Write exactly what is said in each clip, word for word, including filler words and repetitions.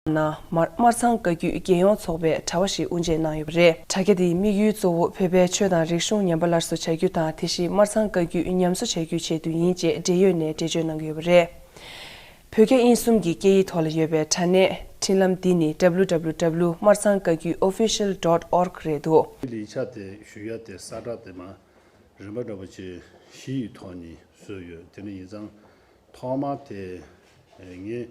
ནང་སྨར་སྨར་ཚང་བཀའ་བརྒྱུད་རྒྱལ་ཡོངས་ཚོགས་པས་དྲ་བ་ཞིག་དབུ་འབྱེད་གནང་ཡོད་པ་རེད། དྲ་རྒྱ་དེའི་དམིགས་ཡུལ་གཙོ་བོ་བོད་པའི་ཆོས་དང་རིག་གཞུང་ཉམས་པ་སླར་གསོ་བྱ་རྒྱུ་དང་། དེ་བཞིན་སྨར་ཚང་བཀའ་བརྒྱུད་ཉམས་གསོ་བྱ་རྒྱུའི་ཆེད་དུ་ཡིན་ཅེས་འབྲེལ་ཡོད་ནས་འགྲེལ་བརྗོད་གནང་གི་ཡོད་པ་རེད། བོད་རྒྱ་དབྱིན་གསུམ་གྱི་སྐད་ཡིག་ཐོག་ལ་ཡོད་པའི་དྲ་གནས་འཕྲིན་ལམ་འདི་ནི་www སྨར་ཚང་བཀའ་བརྒྱུད་official dot org རེད་འདུག། ལས་འཆར་དེ་ཞུ་ཡ་དེ་གསལ་བསྒྲགས་དེ་མ་རིམ་པ་འདྲ་པོ་ཅིག་བཞི་ཡི་ཐོག་ནས་བཟོས་ཡོད། དེ་ནི་ཡིན་ཙང་ཐོག་མ་དེ་ངས་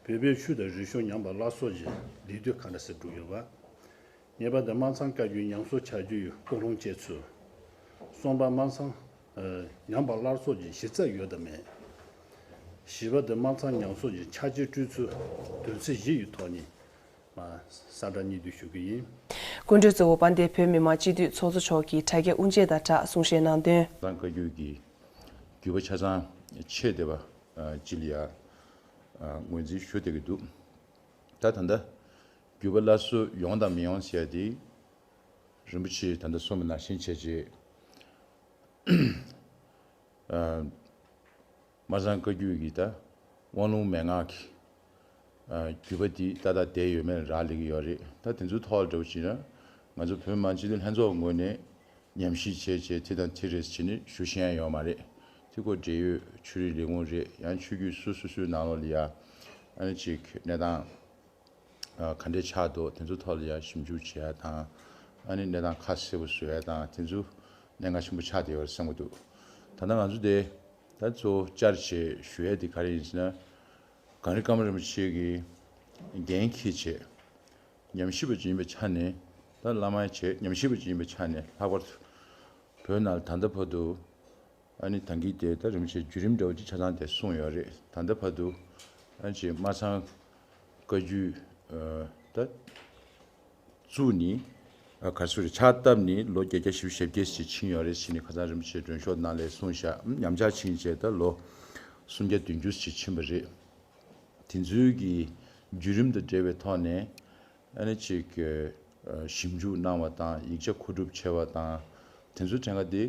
བོད་པའི་ཆོས་དང་རིག་གཞུང་ཉམས་པ་སླར་གསོ་གྱི་ལས་དོན་ག་འདྲ་སེ་བསྒྲུབས་ཡོད་པ། གཉིས་པ་དེ་སྨར་ཚང་བཀའ་བརྒྱུད་ཉམས་གསོ་བྱ་རྒྱུ་ཡི་ཀུན་སློང་བཅས་ཚུལ། གསུམ་པ་སྨར་ཚང་ཨ་ཉམས་པ་སླར་གསོ་གྱི་གཞི་རྩ་ཡོད་དམ་མེད། བཞི་པ་དེ་སྨར་ཚང་ཉམས་གསོ་གྱི་ཕྱག་རྗེས་སྤྲོད་ཚུལ། དོན་ཚན་བཞི་ཡི་ཐོག་ནས་ཨ་གསལ་བསྒྲགས་སྙིང་བསྡུས་ཞུ་གི་ཡིན། སྐུ་མགྲོན་གཙོ་བོ་དཔལ་ལྡན་བོད་མི་མང་སྤྱི་འཐུས་ཚོགས་གཙོ་མཆོག་གིས་དྲ་རྒྱ་དབུ་འབྱེད་དང་སྦྲགས་གསུང་བཤད་གནང་དོན། སྨར་ཚང་བཀའ་བརྒྱུད་ཀྱི་བརྒྱུད་པ་ཆ་ཚང་ཆེད་དེ་བ་ཨ་ཅི་ལ་ཡ་ཨ་ངོས་འཛིན་ཞུ་བསྡད་ཀྱི་འདུག། ད་ད་ལྟ་བརྒྱུད་པ་སླར་གསོ་ཡོང་དང་མི་ཡོང་ཟེར་ཡ་དེ་རིན་པོ་ཆེས་ད་ལྟ་གསུངས་པ་ནང་བཞིན་བྱས་རྗེས་ཨ་སྨར་ཚང་བཀའ་བརྒྱུད་ཀྱི་ད་དབང་ལུང་མན་ངག་གི་ཨ་བརྒྱུད་པ་འདི་ཏག་ཏག་བསྡད་ཡོད་མེད་རག་ལས་ཀྱི་ཡོད་རེད། ད་དེ་ཚོའི་ཐོག་ལ་འདྲ་བོ་བྱས་ན་ང་ཚོ་བོད་མི་མང་སྤྱི་འཐུས་ལྷན་ཚོགས་ངོས་ནས་ཉམས་ཞིབ་བྱས་བྱས་དེ་དང་དེ་རེད་ཟེར་ནས་ཞུ་ཤེས་ཡ་ཡོད་མ་རེད། དེ་ཁོ་འབྲེལ་ཡོད་ཆོས་རིག་ལས་ཁུངས་རེད། ཡང་ཆོས་བརྒྱུད་སོ་སོ་སོའི་ནང་ལོགས་ལ་ཡ་ཨ་ནི་ཅིག་གནས་སྟངས་ཨ་ག་འདྲས་ཆགས་འདུག། དེ་ཚོ་ཐོག་ལ་ཡང་ཞིབ་འཇུག་བྱེད་ཡ་དང་། ཨ་ནི་གནས་སྟངས་ཁ་གསལ་པོ་བཟོ་ཡ་དང་། དེ་ཚོ་གནད་འགག་ཆེན་པོ་ཆགས་བསྡད་ཡོད་རེད་བསམ་གྱི་འདུག། ད་ལྟ་ང་ཚོ་དེ་ད་གཙོ་བོ་བཅར་བྱས་ཞུ་ཡ་དེ་ག་རེ་ཡིན་ཟེར་ན། གངས་རི་ཀརྨ་རིན་པོ་ཆེ་གི་འགན་འཁྱེར་བྱས་ཉམས་ཞིབ་པ་ཅིག་ཡིན་པའི་ཆ་ནས། ད་བླ་མ་བྱས་ཉམས་ཞིབ་པ་ཅིག་ཡིན་པའི་ཆ་ནས། ལྷག་པར་དུ་བོད་ནང་ལ་ད་ལྟ་བར་དུ་ཨ་ནི་ད་གིན་དེ་ད་རིན་པོ་ཆེ་བརྒྱུད་རིམ་འདྲ་བོ་ཅིག་ཆ་ཚང་དེ་གསུངས་ཡོད་རེད། ད་ལྟ་བར་དུ་ཨ་ནི་ཅིག་སྨར་ཚང་བཀའ་བརྒྱུད་ཨ་ད་བཙུགས་ནས་ཨ་ག་རེ་ཟེར་རེད། ཕྱག་བཏབ་ནས་ལོ་བརྒྱད་བརྒྱ་བཞི་བཅུ་ཞེ་བརྒྱད་ཅིག་ཕྱིན་ཡོད་རེད་ཟེར་ནས་ཁ་སང་རིན་པོ་ཆེ་མགྲོན་ཤོག་ནང་ལ་གསུངས་བཞག། ཉམས་ཆག་ཕྱིན་བྱས་ད་ལོ་སུམ་བརྒྱ་བདུན་ཅུ་ཅིག་ཕྱིན་པ་རེད། དེ་ཚོའི་གི་བརྒྱུད་རིམ་དང་འབྲེལ་བའི་ཐོག་ནས་ཨ་ནི་ཅིག་ཨ་ཞིབ་འཇུག་གནང་བ་དང་། ཡིག་ཆ་མཁོ་སྒྲུབ་བྱས་པ་དང་། དེ་ཚོའི་ཕྲན་ཁ་དེ་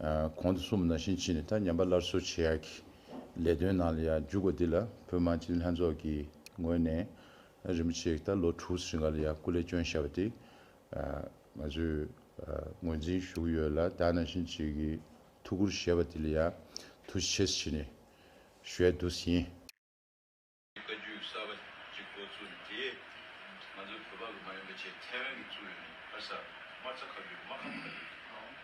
ཨ་གོང་དུ་གསུངས་པ་ནང་བཞིན་བྱས་ནས་ད་ཉམས་པ་སླར་གསོ་བྱེད་ཡག་གི་ལས་དོན་ནང་ལ་ཡང་འཇུག་པ་འདི་ལ་བོད་མི་མང་སྤྱི་འཐུས་ལྷན་ཚོགས་ཀྱི་ངོས་ནས་ཨ་རིན་པོ་ཆེ་ད་ལོ་དྲུག་རིང་ག་ལ་ཡང་སྐུ་ལས་བསྐྱོན་བཞག་པ་དེ་ཨ་ང་ཚོས་ཨ་ངོས་འཛིན་ཞུ་གི་ཡོད་ལ། དེ་ནང་བཞིན་བྱེད་ཀྱི་ཐུགས་ཁུར་བཞེས་པ་དེ་ལ་ཡང་ཐུགས་རྗེ་ཆེ་ཟེར་ནས་ཞུ་ཡ་འདུག་ཟིན། བཀའ་བརྒྱུད་གསར་པ་ཅིག་འགོ་བཙུགས་ནས། དེ་ང་ཚོའི་བོད་པ་གི་མ་ཡིན་པ་བྱས་ཐའེ་ཝན་གྱིས་བཙུགས་ཡོད་ནི་ཕར་ས་སྨར་ཚ་བཀའ་བརྒྱུད། སྨར་ཁམས་བཀའ་བརྒྱུད།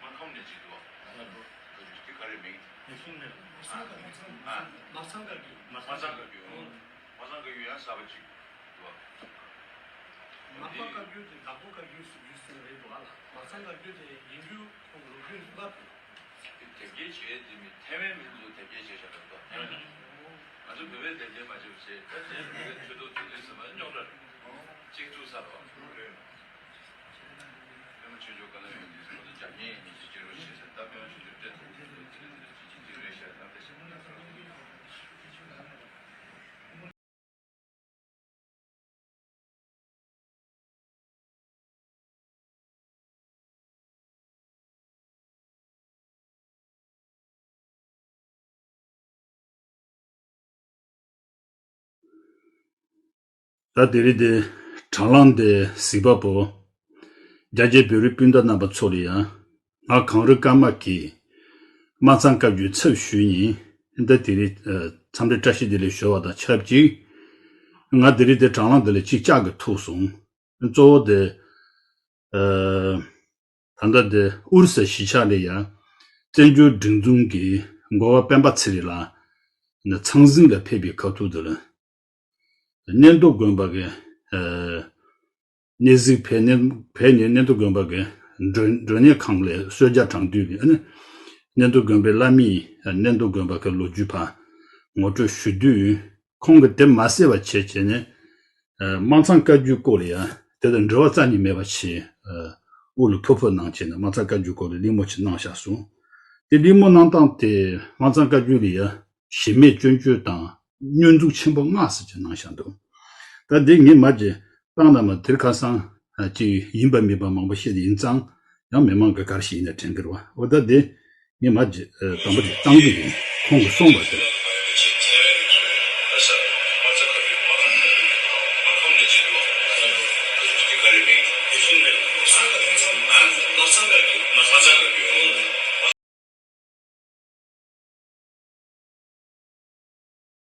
སྨར་ཁམས་ནས་ཅིག་འདུག་བ། སྨར་ཁམས་བཀའ་བརྒྱུད་དེ་ག་རེ་མིང་། སྨར་ཚང་བཀའ་བརྒྱུད། སྨར་ཚང་བཀའ་བརྒྱུད། སྨར་ཚང་བཀའ་བརྒྱུད། ཨོ། སྨར་ཚང་བཀའ་བརྒྱུད་ཡང་གསར་པ་ཅིག་འདུག་བ། མར་པ་བཀའ་བརྒྱུད་དེ་དྭགས་པོ་བཀའ་བརྒྱུད་ཟེར་རྒྱུ་ཟེར་བ་རེད་འདུག་ཨ་ལ། མར་ཚང་བཀའ་བརྒྱུད་དེ་ཡིན་རྒྱུ་ཁོང་ལོ་རྒྱུས་ལ་དེ་དེབ་སྐྱེལ་བྱས་དེ་མི་ཐའེ་ཝན་མི་ཚོ་དེབ་སྐྱེལ་བྱས་བཞག་པ་རེད་འདུག་ཐའེ་ཝན་ལ། ང་ཚོ་བོད་པས་དེབ་སྐྱེལ་མ་བྱས་པ་བྱས། ད་དེ་བོད་པའི་ཆོས་ཐོག་ཆོས་དུས་ཟེར་བ་རྙོག་དྲ་རེད། གཅིག་བཙུགས་ས་རེད་བ། པདྨ་ཆོས་འབྱོར་བཀའ་བློན་ཡོད་དུས་ཁོ་ཚོ་རྒྱབ་གཉེར་ཡིན་མིན་ཅིག་སྐྱེལ་རོགས་བྱས་ཟེར། ད་པདྨ་ཆོས་འབྱོར་སྤྲད་ཐུབ་ཀྱི་འདུག་ཟེར་ཟེར་ཅིག་ཅིག་ཅིག་རེད་ཤག། ད་དེ་ཤེས་མ་ཐུབ། ད་དེ་རིང་དེ་དྲ་ལམ་དེ་གཟིགས་པ་པོ་རྒྱ་ཆེའི་བོད་རིགས་སྤུན་ཟླ་རྣམ་པ་ཚོ་ལ་ཡང་། ང་གངས་རི་ཀརྨ་གིས་སྨར་ཚང་བཀའ་བརྒྱུད་ཚབ་ཞུས་ཡིན། ད་དེ་རིང་ཨ་འཚམས་འདྲི་བཀྲ་ཤིས་བདེ་ལེགས་ཞུ་བ་དང་ཆབས་ཅིག། ང་དེ་རིང་དེ་དྲ་ལམ་འདི་ལ་གཅིག་བཅར་དགོས་ཐུག་སོང་། གཙོ་བོ་དེ་ཨ་ད་ལྟ་དེ་ཨུ་རུ་སུ་གཞིས་ཆགས་ལ་ཡང་བཙན་བྱོལ་སྒྲིག་འཛུགས་ཀྱི་འགོ་པ་སྤེན་པ་ཚེ་རིང་ལགས་ནས་ཚང་ཟིང་ལ་ཕེབས་པའི་སྐབས་ཐོག་དེ་ལ། གནས་མདོ་དགོན་པ་གི་ཨ་གནས་གཟིགས་ཕེབས་གནས་ཕེབས་ནས་གནས་མདོ་དགོན་པ་གི་མགྲོན་མགྲོན་གཉེར་ཁང་ལ་གསོལ་ཇ་དྲངས་དུས་ཀྱི་ཨ་ནི་གནས་མདོ་དགོན་པའི་བླ་མས་གནས་མདོ་དགོན་པ་གི་ལོ་རྒྱུས་ཕར་ངོ་སྤྲོད་ཞུ་དུས། ཁོང་གིས་དེ་མ་གསལ་བ་བྱས་བྱས་ནས་ཨ་སྨར་ཚང་བཀའ་བརྒྱུད་སྐོར་ལ་ཡང་དེ་དང་འབྲེལ་བ་རྩ་ནས་མེད་པ་བྱས། ཨ་དབུ་ལ་ཕུར་ཕུར་གནང་བྱས་ནས་སྨར་ཚང་བཀའ་བརྒྱུད་སྐོར་ལ་གླེང་མོལ་ཅིག་གནང་བཞག་སོང་། དེ་གླེང་མོལ་གནང་སྟངས་དེ་སྨར་ཚང་བཀའ་བརྒྱུད་ལ་ཡང་གཞི་མེད་སྐྱོན་བརྗོད་དང་བསྙོན་འཛུགས་ཆེན་པོ་མངགས་ཟེར་གྱི་གནང་བཞག་འདུག། ད་འདི་ངས་མ་གཅིག་བཏང་ན་མ་དེར་ཁ་སང་ཅིག་ཡིན་པ་མིན་པ་མང་པོ་བཤད་ཡིན་ཙང་ཡང་མི་མང་གི་གར་ཞིག་ཡིན་ན་དྲན་གི་རེད་བ། འོ་ད་འདི་ངས་མ་གཅིག་དང་པོ་དེ་བཏང་གི་ཡིན། ཁོང་གིས་གསུངས་པ་དེ།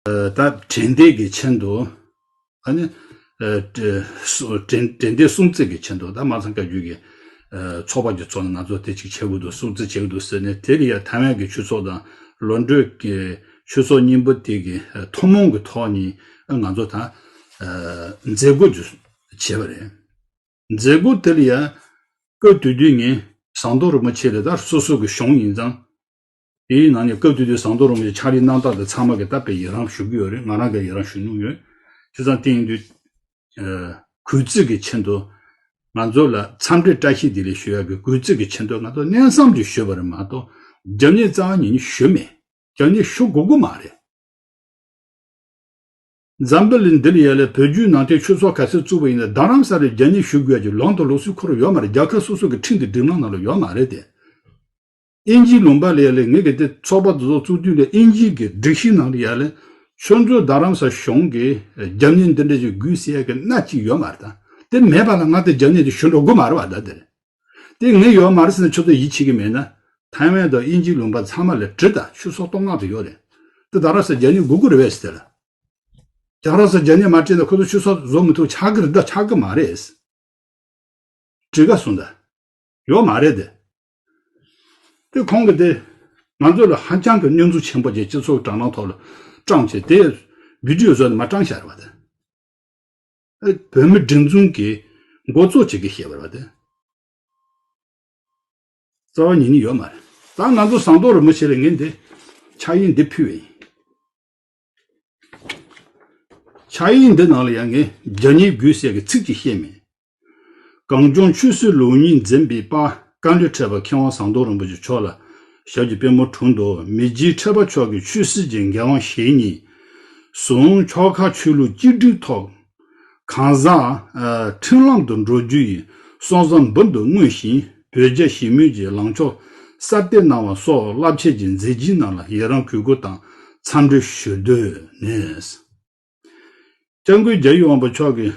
ད་དྲན་རྟེན་གྱི་ཆེད་དུ། ཨ་ནི། ཨ་དྲན་དྲན་རྟེན་སྲུང་བརྩི་གི་ཆེད་དུ་ད་མ་ཚང་བཀའ་བརྒྱུད་ཀྱི་ཨ་ཚོགས་པ་གྱི་ཚོགས་ནས་ང་ཚོ་དེ་གཅིག་བྱེད་དགོས་འདུག་སྲུང་བརྩི་བྱེད་དགོས་འདུག་ཟེར་ནས། དེ་ལ་ཡ་ཐའེ་ཝན་གྱི་ཆོས་ཚོགས་དང་ལོ་འབྲེལ་གྱི་ཆོས་ཚོགས་གཉིས་པོ་དེ་གི་ཨ་ཐུན་མོང་གི་ཐོག་ནས་ཨ་ང་ཚོ་ད་ཨ་མཛད་སྒོ་དེ་བྱས་པ་རེད། མཛད་སྒོ་དེ་ལ་ཡ་སྐབས་དེ་དུས་ངས་ཟམ་གདོང་རིན་པོ་ཆེ་ལ། ད་སོ་སོ་གི་གཞུང་ཡིན་ཙང་། དེའི་ནང་ནས་སྐབས་དེ་དུས་ཟམ་གདོང་རིན་པོ་ཆེ་ཕྱག་ལས་གནང་སྟངས་དེ་ཚང་མ་གིས་ད་དཔེ་ཡི་རངས་ཞུ་གི་ཡོད་རེད། ང་རང་གིས་ཡི་རངས་ཞུ་མྱོང་ཡོད། བྱས་ཙང་དེ་ཡིན་དུས་ཨ་གུས་བརྩི་གི་ཆེད་དུ། ང་ཚོ་ལ་འཚམས་འདྲི་བཀྲ་ཤིས་བདེ་ལེགས་ཞུ་ཡག་གི་གུས་བརྩི་གི་ཆེད་དུ་ང་ཚོ་གནས་མཚམས་ཅིག་ཞུས་པ་རེད་མ་གཏོགས། རྒྱབ་གཉེར་རྩ་བ་ཉིད་ནས་ཞུས་མེད། རྒྱབ་གཉེར་ཞུ་དགོས་ཀྱི་མ་རེད། འཛམ་བུ་གླིང་འདི་ལ་ཡ་ལ་བོད་བརྒྱུད་ནང་བསྟན་ཆོས་ཚོགས་ག་ཚོད་བཙུགས་པ་ཡིན་ན། རྡ་རམ་ས་ལའི་རྒྱབ་གཉེར་ཞུ་དགོས་ཡ་གི་ལམ་དང་ལུགས་སྲོལ་ཁོ་རང་ཡོད་མ་རེད། རྒྱལ་ཁབ་སོ་སོ་གི་ཁྲིམས་དང་སྒྲིག་ལམ་ནང་ལ་ཡོད་མ་རེད་དེ། དབྱིན་ཇིའི་ལུང་པ་ལ་ཡ་ལ་ངེད་ཀྱི་དེ་ཚོགས་པ་དེ་ཚོ་བཙུགས་དུས་ལ། དབྱིན་ཇི་གི་སྒྲིག་གཞི་ནང་ལ་ཡ་ལ་ཁྱོད་ཚོས་རྡ་རམ་ས་གཞུང་གི་རྒྱབ་གཉེར་འདི་འདྲ་ཞིག་དགོས་ཟེར་ཡ་གི་སྣ་གཅིག་ཡོད་མ་རེད། ད་དེ་མེད་པ་ལ་ང་དེ་རྒྱབ་གཉེར་དེ་ཞུ་འགྲོ་དགོས་མ་རེད་བ། ད་དེ་རེད། དེ་ངས་ཡོད་མ་རེད་ཟེར་ན་ཁྱོད་ཚོ་ཡིད་ཆེས་ཀྱི་མེད་ན། ཐའེ་ཝན་དང་དབྱིན་ཇིའི་ལུང་པ་ཚང་མ་ལ་དྲི། ད་ཆོས་ཚོགས་སྟོང་ལྔ་དེ་ཡོད་རེད། དེ་རྡ་རམ་ས་རྒྱབ་གཉེར་དགོས་ཀྱི་རེད་པས་ཟེར་ཏེ་ལ། རྡ་རམ་ས་རྒྱབ་གཉེར་མ་སྤྲད་ན་ཁོ་ཚོ་ཆོས་ཚོགས་བཟོ་མི་ཐུབ། ཆགས་ཀྱི་རེད། ད་ཆགས་ཀྱི་མ་རེད། དྲི་ག་སོང་ད། ཡོད་མ་རེད་དེ། དེ་ཁོང་གིས་དེ་ང་ཚོ་ལ་ཧ་ཅང་གི་བསྙོན་འཛུགས་ཆེན་པོ་བྱས། སྤྱི་ཚོགས་དྲ་ལམ་ཐོག་ལ་བཀྲམ་བྱས། དེ་བི་ཌི་ཡོ་བཟོས་ནས་མར་བཀྲམ་བཞག་རེད་བ། དེ་ཨེ་བོད་མི་སྒྲིག་འཛུགས་ཀྱི་འགོ་གཙོ་ཅིག་གིས་བཤད་པ་རེད་བ། དེ་རྩ་བ་ཉིད་ནས་ཡོད་མ་རེད། ད་ང་ཚོ་ཟམ་གདོང་རིན་པོ་ཆེ་ལ་ངས་འདི་ཕྱག་དབྱིངས་འདི་ཕུལ་བ་ཡིན། ཕྱག་དབྱིངས་འདི་ནང་ལ་ཡང་ངས་རྒྱབ་གཉེར་དགོས་ཟེར་གྱི་ཚིག་ཅིག་བཤད་མེད། གངས་ལྗོངས་ཆོས་སྲིད་ལེགས་གཉིས་འཛིན་པའི་དཔལ་བཀའ་བློན་ཁྲི་པ་མཁས་དབང་ཟམ་གདོང་རིན་པོ་ཆེ་མཆོག་ལ་ཞབས་ཀྱི་པད་མོ་དྲུང་དུ། མི་རྗེ་ཁྲི་པ་མཆོག་གིས་ཆོས་སྲིད་ཀྱི་འགན་དབང་བཞེས་ནས་བཟུང་ཕྱོགས་ཁག་ཆོས་ལུགས་གཅིག་སྒྲིལ་ཐོག་གང་ཟག་ཨ་ཁྲིམས་ལམ་དུ་འགྲོ་རྒྱུ་ཡི་སྲོག་རྩ་འབུར་དུ་བརྔོས་ཤིང་། བོད་རྒྱ་ཞི་མོལ་གྱི་ལངས་ཕྱོགས་གསར་གཏོད་གནང་བ་སོགས་རླབས་ཆེན་གྱི་མཛད་རྗེས་རྣམས་ལ་ཡི་རངས་གུས་བཀུར་དང་འཚམས་འདྲི་ཞུ་འདོད་ནས། སྐྱབས་མགོན་རྒྱལ་བའི་དབང་པོ་མཆོག་གིས་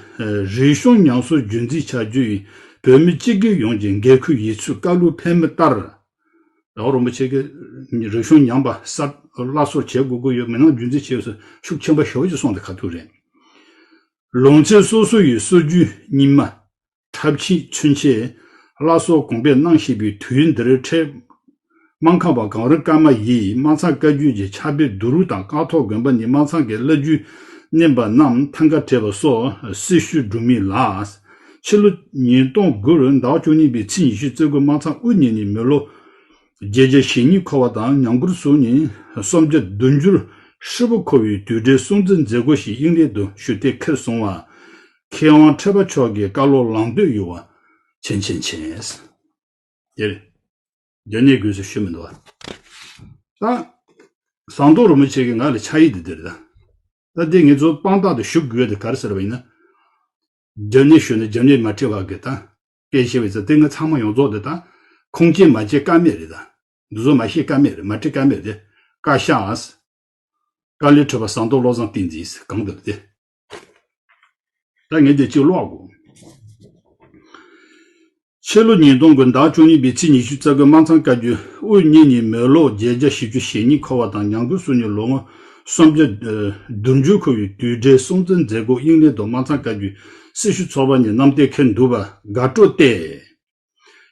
རིག་གཞུང་ཉམས་གསོ་རྒྱུན་འཛིན་བྱ་རྒྱུ་ཡི་བོད་མི་སྤྱི་སྒེར་ཡོངས་ཀྱི་འགན་ཁུར་ཡིན་ཚུལ་བཀའ་སློབ་ཕེབས་མི་ལྟར། རྒྱལ་བ་རིན་པོ་ཆེ་གིས་རིག་གཞུང་ཉམས་པ་གསར་སླར་གསོ་བྱེད་དགོས་ཀྱི་ཡོད། མི་སྣ་རྒྱུན་འཛིན་བྱེད་དགོས་ཟེར་ཤུགས་ཆེན་པོ་ཞེ་པོ་ཅིག་གསུངས་ཏེ་ཁ་ཐུག་རེད། ལུང་ཚན་སོ་སོ་ཡི་སྲོལ་རྒྱུན་རྙིང་མ་འཁྲབ་ཆས་ཚུན་ཆད་སླར་གསོ་གོང་འཕེལ་གནང་བཞིན་པའི་དུས་འདིར། འཕྲལ་སྨར་ཁམས་པ་གངས་རི་ཀརྨ་ཡིས་སྨར་ཚང་བཀའ་བརྒྱུད་ཀྱི་ཕྱག་དཔེ་བསྡུ་རུབ་དང་། ཀཿཐོག་དགོན་པ་ནས་སྨར་ཚང་གི་བླ་བརྒྱུད་བསྣན་པ་རྣམས་ཐང་ག་བྲིས་པ་སོགས་སྲི་ཞུ་སྒྲུབ་མིན་ལ། ཕྱི་ལོ་ཉིས་སྟོང་དགུ་ཟླ་བཅུ་གཉིས་པའི་ཚེས་ཉི་ཤུ་རྩ་དགུ་སྨར་ཚང་དབུ་བརྙེས་ནས་མི་ལོ་བརྒྱད་བརྒྱ་ཞེ་གཉིས་འཁོར་བ་དང་། ཉང་གུར་སུ་ནས་གསུམ་བརྒྱ་བདུན་ཅུ་ཧྲིལ་པོ་འཁོར་བའི་དུས་དྲན་སྲུང་བརྩི་མཛད་སྒོ་ཞིག་དབྱིངས་གླིང་དུ་ཞུ་གཏན་འཁེལ་སོང་བ། མཁས་དབང་ཁྲི་པ་མཆོག་གི་བཀའ་སློབ་ལམ་སྟོན་ཡོད་པ་མཁྱེན་མཁྱེན་མཁྱེན། དེར་རྒྱབ་གཉེར་དགོས་ཟེར་ཞུ་མི་འདུག་བ། ད་ཟམ་གདོང་རིན་པོ་ཆེ་གིས་ང་ལ་ཕྱག་ཡིག་འདི་འདིར་ད། ད་འདི་ངེད་ཚོ་དཔང་རྟགས་དུ་ཞུ་དགོས་དེ་ག་རེ་ཟེར་བ་ཡིན་ན། རྒྱབ་གཉེར་ཞུས་ནས་རྒྱབ་གཉེར་མ་བྱས་པ་གི་ད་སྐད་ཆ་བྱས་ཙང་། དེ་ང་ཚང་མ་ཡོངས་རྫོགས་དེ་ད་ཁུངས་སྐྱེལ་མ་བྱེད་ཀ་མེད་རེད། ད་འདི་ཚོ་མ་བཤད་ཀ་མེད་རེད། མ་བྲིས་ཀ་མེད་རེད། བཀའ་ཤག་བཀའ་བློན་ཁྲི་པ་ཟམ་གདོང་བློ་བཟང་བསྟན་འཛིན་གང་འདུག་དེ། ད་ངས་དེ་གཅིག་ཀློག་དགོས། ཕྱི་ལོ་ཉིས་སྟོང་དགུ་ཟླ་བཅུ་གཉིས་པའི་ཚེས་ཉི་ཤུ་རྩ་དགུ་སྨར་ཚང་བཀའ་བརྒྱུད་དབུ་བརྙེས་ནས་མི་ལོ་བརྒྱད་བརྒྱ་བཞི་བཅུ་ཞེ་གཉིས་འཁོར་བ་དང་། ཉང་གུར་སུ་ནས་ལོ་ངོ་སུམ་བརྒྱ་བདུན་ཅུ་འཁོར་བའི་དུས་དྲན་སྲུང་བརྩི་མཛད་སྒོ་དབྱིངས་གླིང་དུ་སྨར་ཚང་བཀའ་བརྒྱུད་སྲི་ཞུ་ཚོགས་པ་ནས་གནམ་བསྟན་འཁེལ་འདུག་པ་དགའ་སྤྲོ་སྟེ།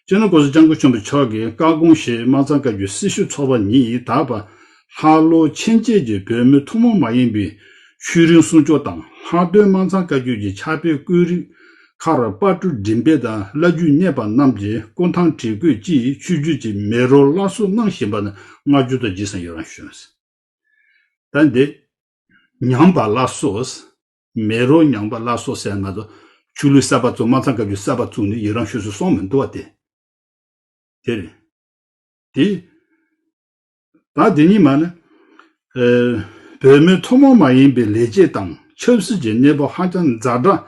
སྤྱི་ནོར་༸གོང་ས་༸སྐྱབས་མགོན་ཆེན་པོ་མཆོག་གི་བཀའ་དགོངས་བཞིན་སྨར་ཚང་བཀའ་བརྒྱུད་སྲི་ཞུ་ཚོགས་པ་ཉིད་ད་བར་ལྷག་ལུས་ཕྱིན་ཆད་ཀྱི་བོད་མི་ཐུན་མོང་མ་ཡིན་པའི་ཆོས་རིག་སྲུང་སྐྱོབ་དང་། ལྷག་དོན་སྨར་ཚང་བཀའ་བརྒྱུད་ཀྱི་ཕྱག་དཔེ་བརྐོས་རིས་ཁར་པར་སྐྲུན་འགྲེམས་སྤེལ་དང་། བླ་བརྒྱུད་གཉེར་པ་རྣམས་ཀྱི་སྐུ་ཐང་བྲིས་བརྐོས་བཅས་ཆོས་བརྒྱུད་ཀྱི་མེ་རོ་སླར་གསོ་གནང་བཞིན་པ་ནི་བསྔགས་བརྗོད་དང་རྗེས་སུ་ཡི་རང་ཞུ། ད་འདི་ཉམས་པ་སླར་གསོ། མེ་རོ་ཉམས་པ་སླར་གསོ་ཟེར་ན་ང་ཚོ་ཆོས་ལུགས་གསར་པ་བཙུགས། སྨར་ཚང་བཀའ་བརྒྱུད་གསར་པ་བཙུགས་ནས་ཡི་རང་ཞུ་སྲོལ་སོང་མི་འདུག་བ། དེ་དེ་རེད། དེ་ད་དེ་ཉིད་མ་ནི་ཨེ་བོད་མི་ཐུན་མོང་མ་ཡིན་པའི་ལས་བྱེད་དང་ཆབ་སྲིད་ཀྱི་གནས་བབ་ཧ་ཅང་ཛ་དྲག་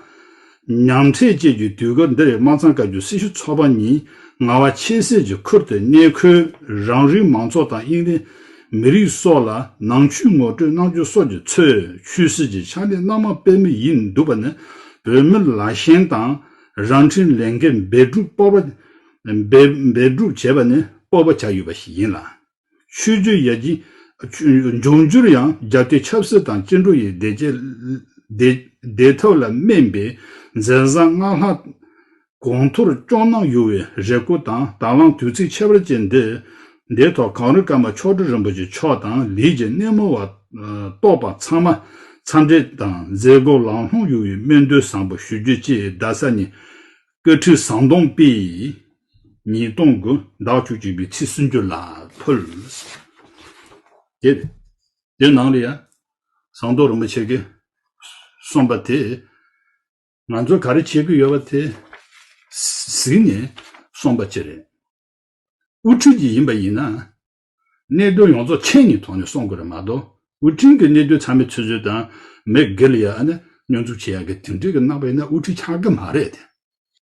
ཉམས་ཚད་ཅན་གྱི་དུས་སྐབས་འདིར། སྨར་ཚང་བཀའ་བརྒྱུད་སྲི་ཞུ་ཚོགས་པ་ཉིད་ངལ་བ་ཁྱད་བསད་ཀྱིས་ཁུར་ཏེ། གནས་འཁོད་རང་རིགས་མང་ཚོགས་དང་དབྱིངས་གླིང་མི་རིགས་སོགས་ལ་ནང་ཆོས་ངོ་སྤྲོད་གནང་རྒྱུ་སོགས་ཀྱི་ཚུལ་ཆོས་སྲིད་ཀྱི་ཕྱག་ལས་སྣ་མང་སྤེལ་མུས་ཡིན་འདུག་པ་ནི། བོད་མི་ལ་ཞེན་དང་རང་ཁྲིམས་ལས་འགན་འབད་སྒྲུབ་སྤོབས་པ་ འབད་འབད་སྒྲུབ་བྱས་པ་ནི་སྤོབས་པ་བྱ་ཡོད་པ་ཞིག་ཡིན་ལ། ཆོས་བརྒྱུད་ཡར་རྒྱས་འབྱུང་འགྱུར་ཡང་རྒྱལ་དོན་ཆབ་སྲིད་དང་བཅིངས་འགྲོལ་ཡི་བདེ་སྐྱིད་བདེ་བདེ་ཐབས་ལ་སྨན་པའི་འཛིན་བཟང་སྔགས་ལྷ་གོང་མཐོར་སྐྱོང་གནང་ཡོད་པའི་རེ་སྐུལ་དང་། ད་ལམ་དུས་ཚིགས་ཁྱད་པར་ཅན་འདི་འདིའི་ཐོག་གངས་རི་ཀརྨ་མཆོག་སྤྲུལ་རིན་པོ་ཆེ་མཆོག་དང་ལས་ཀྱི་སྣེ་མོ་བ་གཏོགས་པ་ཚང་མ་འཚམས་འདྲི་དང་མཛད་སྒོ་ལམ་ལྷོང་ཡོང་བའི་སྨོན་འདུན་བཟང་པོ་ཞུ་རྒྱུ་བཅས། རྡ་ས་ནས་སྐུ་ཁྲུས་ཟམ་གདོང་པས་ཉིས་སྟོང་དགུ་ཟླ་བཅུ་གཅིག་པའི་ཚེས་སུམ་ཅུ་ལ་ཕུལ། དེ་དེ་ནང་ལ་ཡང་ཟམ་གདོང་རིན་པོ་ཆེ་གིས་གསུངས་པ་དེ། ང་ཚོ་ག་རེ་བྱེད་ཀྱི་ཡོད་པ་དེ་གཟིགས་ནས་གསུངས་པ་ཅིག་རེད། དབུ་ཁྲིད་ཅིག་ཡིན་པ་ཡིན་ན། གནད་དོན་ཡོངས་རྫོགས་མཁྱེན་ནས་ཐོག་ནས་གསུང་དགོས་རེད་མ་གཏོགས། དབུ་ཁྲིད་ཀྱི་གནད་དོན་ཚང་མའི་ཆུད་ཟོས་དང་། མི་སྒེར་ལ་ཡ་ཨ་ནི་སྙོན་འཛུགས་བྱེད་ཡག་གི་དེ་འདྲའི་གི་རྣམ་པ་ཡིན་ན་དབུ་ཁྲིད་ཆགས་ཀྱི་མ་རེད་དེ།